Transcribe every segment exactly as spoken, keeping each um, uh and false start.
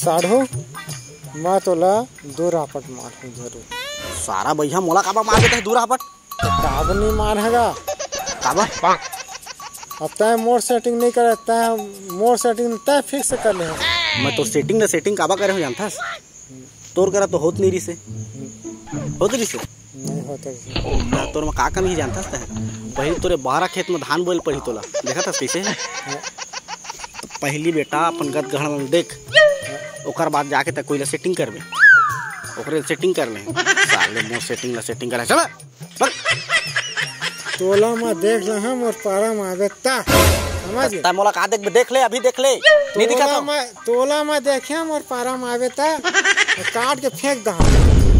साढ़ू, मैं तोला दू रापट मारहूँ जरूर। सारा बइहा, मोला काबर मार देते है दू रापट? काबर नहीं मार हगा? काबर? अब तय मोर सेटिंग नहीं करे, तय मोर सेटिंग तय फिक्स कर ले। मैं तो सेटिंग ना सेटिंग काबर करे हूँ जानथस? तोर करा तो होत नहीं रिसे। होत रिसे? नहीं होत रिसे। ना, तोर में का कमी जानथस तय? पहली तोरे बारह खेत में धान बोल पड़ी तोला। देखा था कैसे है? तो पहली बेटा अपन गद गहण में देख। ओकर बाद जाके तय कोई ला सेटिंग करबे। ओकरे सेटिंग कर ले। साले मोर सेटिंग ला सेटिंग करे। चल। बक। तोला मैं देख लहा मोर पारा मारे ता। समझ? ता मोला का देख, देख ले, अभी देख ले। नहीं दिखा तोला तो? मैं, तोला मैं देखे मोर पारा मारे ता। काट के फेंक दहा।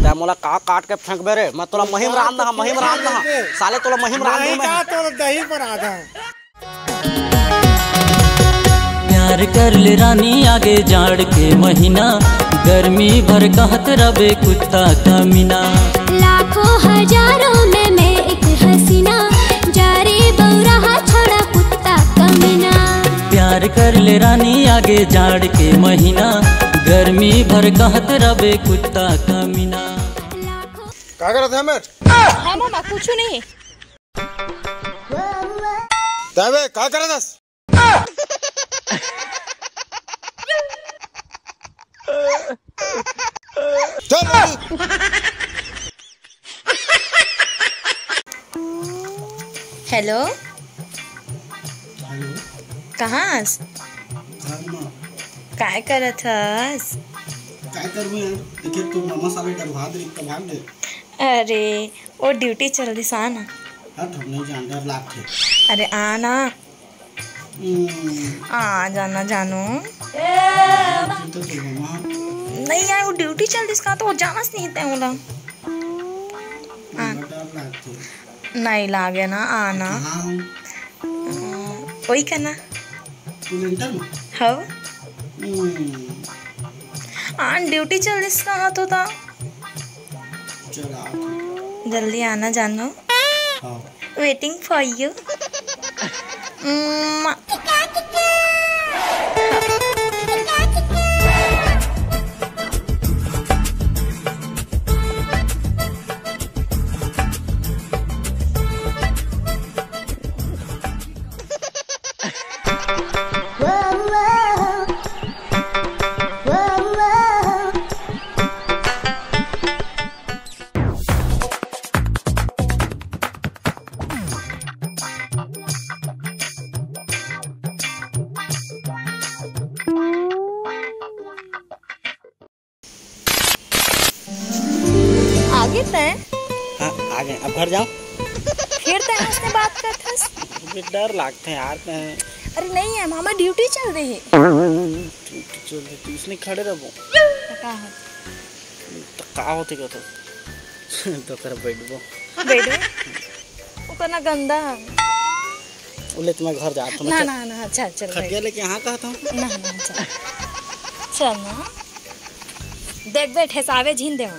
ता मोला का काट के फेंकबे रे? मैं तोला महीम रांध दहा, महीम रांध दहा। साले तोला महीम रांध नहीं दूं मैं। का तोला दही पर आधा। प्यार कर ले रानी आगे जाड़ के महीना, गर्मी भर कहत रबे कुत्ता कमीना। लाखों हजारों में मैं एक हसीना, जा रे बौरा हा छोड़ा कुत्ता कमीना। प्यार कर ले रानी आगे जाड़ के महीना, गर्मी भर कहत रबे कुत्ता कमीना। लाखों का करत है मैं? हाँ मामा, कुछ नहीं। तबे का करत हस? चल। हेलो। हेलो। कहाँ हस? घर में। काय करत हस? काय करबो यार? देखे तो मामा साले डरवा दे, कब भाग दे। अरे, वो ड्यूटी चल रही सा ना। हट, हम नहीं जान, डर लागथे। अरे, आ ना। हम्म। आ जाना जानू। तो चल मामा। नहीं यार, वो ड्यूटी चल रही इसका तो वो जाना से नहीं तय होला। आ। डर लागथे। नहीं लागे ना, आ ना। हाँ। वही करना। तू लेंटर में? हाँ। हम्म। आ, ड्यूटी चल रही इसका हाथ होता। चल, आ। जल्दी आना जानू। हाँ। Waiting for you. आगे तय। हाँ, आ गए। अब घर जाओ। फिर तय हमसे बात करथस। अबे डर लागथे यार तय। अरे नहीं है मामा, ड्यूटी चल रही है। ड्यूटी चल रही, तो इसने खड़े रहो। तो का है? तो का होथे कहत? तो कर बैठबो। बैठबो? वो करना गंदा। उले तुम्हारे घर जात हूँ मैं, ना, चल। ना, ना, चल, चल, खटिया बैठ। लेके यहाँ कहत हूँ। ना, ना, चल। चल ना। देख बैठे सावे झीन देवा।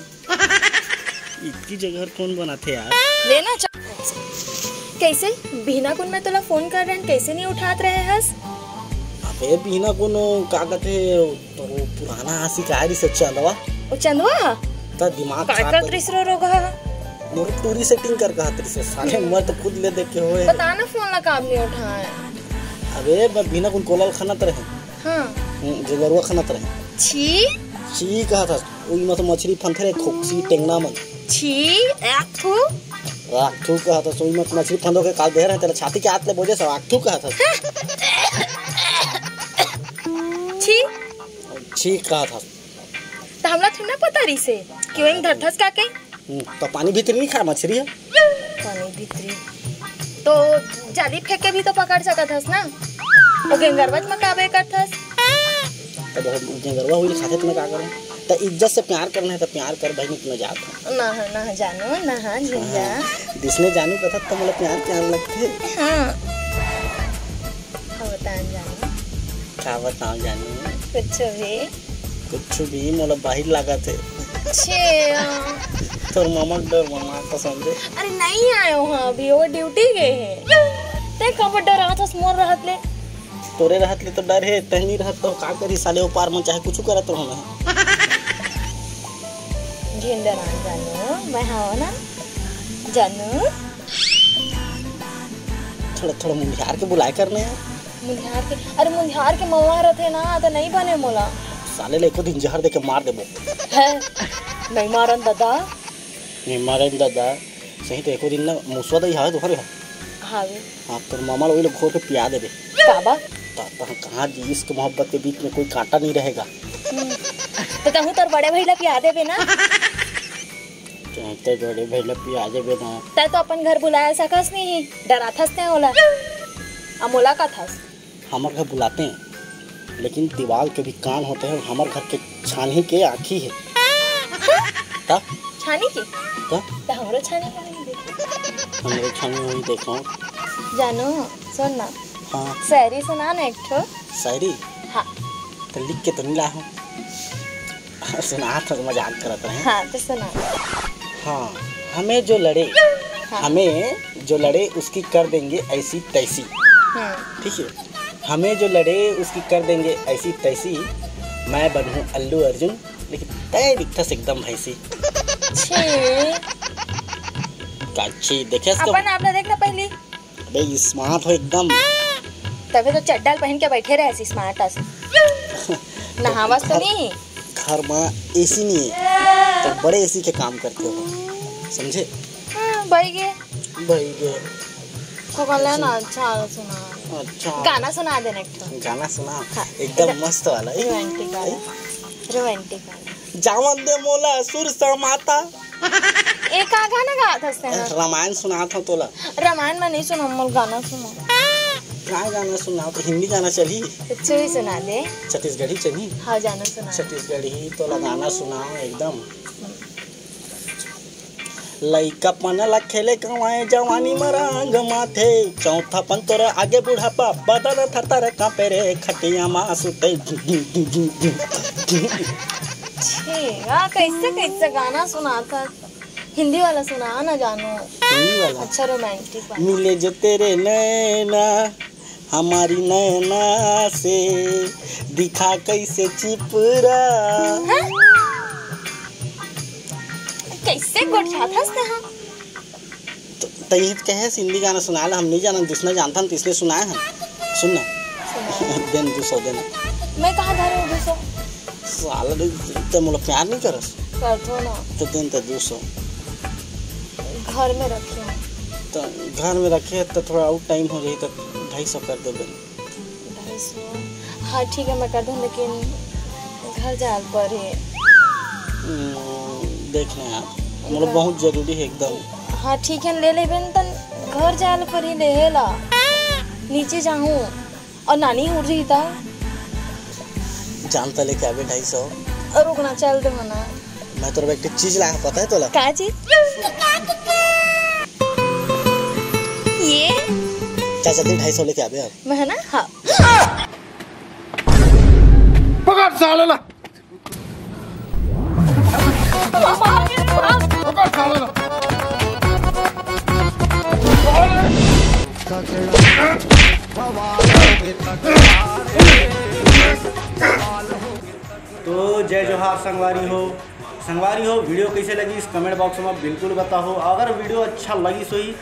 इतकी जगह कौन बनाथे यार? लेना चा-, कैसे? बिहना कुन मैं तोला फोन कर रहे हन, कैसे नहीं उठात रहे हस? अबे बिहना कुन का कहथे, तो वो पुराना आशिक आय रिसे चंदवा। वो चंदवा? त दिमाग काय खराब करत कर रिस रो रोगहा? मोर टूरी सेटिंग कर कहत रिसे, साले मैं तो खुद ले देख के होए। बता ना फोन ला काब नहीं उठाए। अबे मैं बिहना कुन कोलल खनत रहे। हाँ। हम्म, गेंगरुआ खनत रहे। छी। छी कहत हस, उई में तो मछली फंथे रहे, खोकसी टेंगना मन। छी, एक ठू। एक ठू कहत हस, उई में तो मछली फंदो के काल देह रहे, तेरा छाती के हाथ ले बोजे सब, एक ठू कहत हस। छी। छी कहत हस। त हमला थोड़ी ना पता रहिसे कि वहीं धरथस का के। हम्म, तो पानी भीतरी नहीं खाए मछली है। पानी भीतरी तो जाली फेंक के भी तो पकड़ सकत हस ना। वो गेंगरवा म काबे करथस? तब हम गेंगरवा हुई खाते तुम्हें का करूँ? तो इज्जत से प्यार करना है तो प्यार कर बहनी, तुम्हें जात हूँ। ना, ना जानू, ना झिंझा। हाँ, जिसने जानू कथा तो मतलब प्यार प्यार लगते। हाँ। का बताऊं जानू? का बताऊं जानू? कुछ भी। कुछ भी, मोला बाहिर लागत हे। छे। तोर मामा के डर मामा कसम दे। अरे नहीं आयो हाँ अभी, वो ड्यूटी गए हैं। ते कब डरात हस मोर रहत ले? तोरे रहत ले तो डर हे, तैं नी रहत तो का करी साले, ओ पार मन चाहे कुछु करत रहो ना। झिन डरान जानू, मैं हवं ना जानू। थोड़ा, थोड़ा मुंधियार के बुलाए करने यार। मुंधियार के, अरे मुंधियार के मवा रथे ना, तो नहीं बने मोला। साले ले एको दिन जहर दे के मार देबो। है, नहीं मारन दादा। नहीं मारन दादा, सही तो एको दिन ना मुसवा दई हावे तोहरे हा। हावे। हाँ, तोर मामा ल ओही ल घोर के पिया देबे। काबर? ता, ता, कहाँ जी, इश्क मोहब्बत के बीच में कोई कांटा नहीं रहेगा। हम्म। तो तहूँ तोर बड़े भाई ला पिया देबे ना। कहते बड़े भाई ला पिया देबे ना। तै तो अपन घर बुलाए सकस नहीं, डराथस तै ओला। आ मोला कथस। हमर घर बुलाते हैं, लेकिन दीवाल के भी कान होते हैं, हमर घर के छानही के आँखी है। ता? छानी के? ता? तो हमरो छानी के नहीं देखो। हमरो छानी वही देखो। जानू, सुन ना। हाँ। शायरी सुना ना एक ठो। शायरी? हाँ। तो लिख के तो नहीं ला हूँ। सुना तो मजाक करत रहे। हाँ, तो सुना। हाँ, हमें जो लड़े, हाँ। हमें जो लड़े उसकी कर देंगे ऐसी तैसी। हम्म। ठीक है, हमें जो लड़े उसकी कर देंगे ऐसी तैसी। मैं बनूं अल्लू अर्जुन, लेकिन तय दिखता से एकदम भैंसी। छी। काची देखे इसको? अपन आप ना देखना पहली। अबे, smart हो एकदम। तभी तो चड्डा ल पहन के बैठे रहे ऐसी smart अस। नहावस तो घर, नहीं? घर में एसी नहीं है, तो बड़े एसी के काम करते हो, समझे? हाँ, भाई ये। भाई ये। तो कल है ना, अच्छा वाला सुना। अच्छा। गाना सुना देना एक ठो। गाना सुना? हाँ। एकदम मस्त वाला। Romantic वाला। Romantic वाला। जावन दे मोला सुर समाता। ए, का गाना गात हस तें? रामायण सुनात हंव तोला। रामायण में नहीं सुनो, मोला गाना सुनो। का गाना सुनाओ? तो हिंदी गाना चलही? कुछ भी सुना दे। छत्तीसगढ़ी चलही? हाँ, जाना सुना। छत्तीसगढ़ी तोला गाना सुनाओ एकदम। लइकापन ला खेले गंवाए, जवानी म रंग माथे। चौथापन तोर आगे बुढ़ापा, बदन थरथर कांपे रे, खटिया मा सुते। छी, आ, कैसे, कैसे गाना सुनाता? हिंदी वाला सुना ना जानू। हिंदी वाला? अच्छा, romantic वाला। मिले जो तेरे नैना हमारी नैना से, दिखा कैसे चिपरा। हाँ? कैसे गोठियाथस तें हा? तो तही तो कहे हिंदी गाना सुना ले, हम नहीं जानन, जिसने जानता हम तिसने सुनाए हैं। सुन ना। सुना। देन दू सौ देना। मैं कहाँ धरे हूँ दू सौ? साला रे, तैं मोला प्यार नहीं करस? करथो ना। तो देन तो दू सौ। घर में रखे हूँ। तो घर में रखे तो थोड़ा और टाइम हो जाही तो ढाई सौ कर देबे। ढाई सौ? हाँ, ठीक है, मैं कर दूँ, लेकिन घर जाल पर है। हम्म, देख ना यार, मोला बहुत जरूरी है एकदम। हाँ, ठीक है, ले लेबे न, तन घर जाल पर ही ले ला। नीचे जाहूँ और नानी उठ रही था। जानता लेके आबे ढाई सौ। और रुकना, चल दे मना। मैं तोर बर एक चीज लाया, पता है तोला? का चीज? ये? चल जल्दी ढाई सौ लेके आबे यार। मैं है ना? हाँ। पकड़ साले ला। पकड़ साले ला। तो जय जोहार संगवारी हो। संगवारी हो, video कैसे लगिस comment box में बिल्कुल बताओ। अगर video अच्छा लगिस होही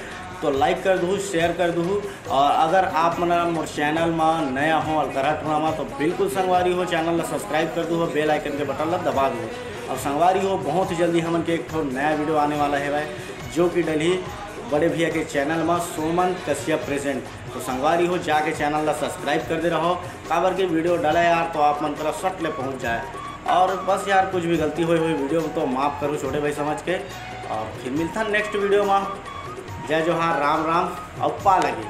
तो like कर दू, share कर दू। और अगर आप मन मोर channel में नया हो अलकरहा टूणा में, तो बिल्कुल संगवारी हो channel ला subscribe कर दू, bell icon के button ला दबा दू। और संगवारी हो, बहुत ही जल्दी हमन के एक ठो नया video आने वाला है भाई, जो कि डलही बड़े भैया के channel में सोमन कश्यप present। तो संगवारी हो, जाके channel ला subscribe कर दे रहो, काबर के video डाला यार तो आप मन करा सट ले पहुंच जाए। और बस यार, कुछ भी गलती हुई हुई video में तो माफ करो छोटे भाई समझ के। और फिर मिलता next video में। जय जोहार, राम राम, अउ पा लगे।